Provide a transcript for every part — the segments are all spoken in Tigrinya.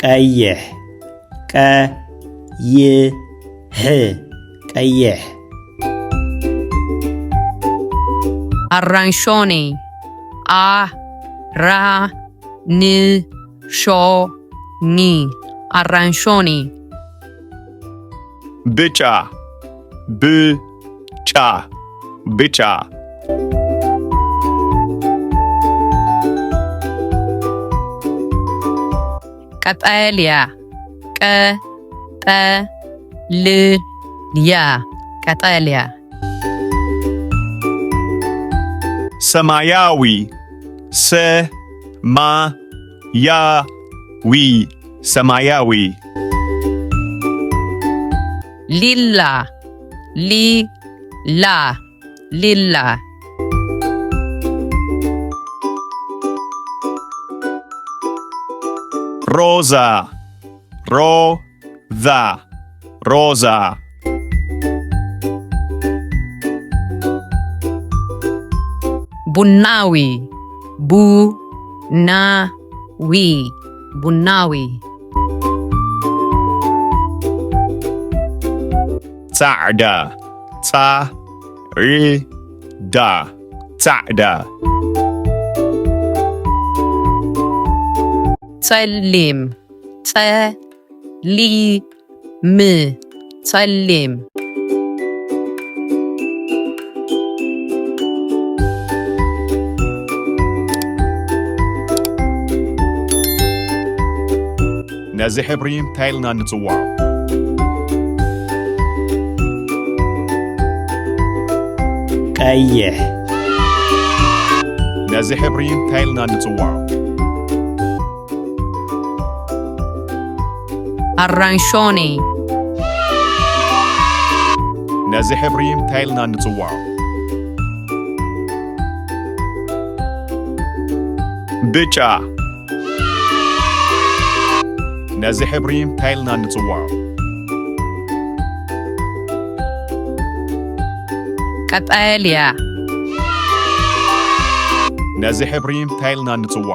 ቀይሕ። ቀ ይ ሕ። ቀይሕ። ኣራንሾኒ። ኣ ራ ን ሾ ኒ። ኣራንሾኒ። ብጫ። ብ ጫ። ብጫ። ቀጠልያ። ቀ ጠ ል ያ። ቀጠልያ። ሰማያዊ። ሰ ማ ያ ዊ። ሰማያዊ። ሊላ። ሊ ላ። ሊላ። ሮዛ። ሮ ዛ። ሮዛ። ቡናዊ። ቡ ና ዊ። ቡናዊ። ጻዕዳ። ጻ ዕ ዳ። ጻዕዳ። ጸሊም። ጸ ሊ ም። ጸሊም። ነዚ ሕብሪ እንታይ ኢልና ንጽውዖ? ቀይሕ። ነዚ ሕብሪ እንታይ ኢልና ንጽውዖ? ኣራንሾኒ። ነዚ ሕብሪ እንታይ ኢልና ንጽውዖ? ብጫ። ነዚ ሕብሪ እንታይ ኢልና ንጽውዖ? ቀጠልያ። ነዚ ሕብሪ እንታይ ኢልና ንጽውዖ?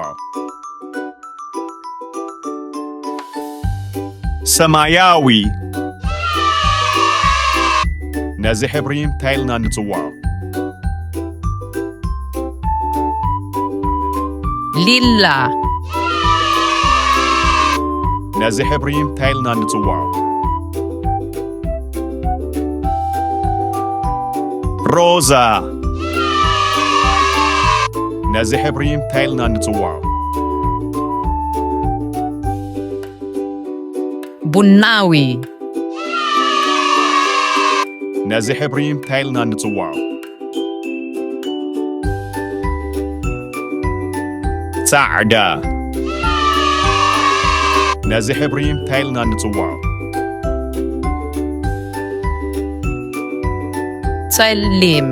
ሰማያዊ። ነዚ ሕብሪ እንታይ ኢልና ንጽውዖ? ሊላ። ነዚ ሕብሪ እንታይ ኢልና ንጽውዖ? ሮዛ። ነዚ ሕብሪ እንታይ ኢልና ንጽውዖ? ቡናዊ። ነዚ ሕብሪ እንታይ ኢልና ንጽውዖ? ጻዕዳ። ነዚ ሕብሪ እንታይ ኢልና ንጽውዖ? ጸሊም።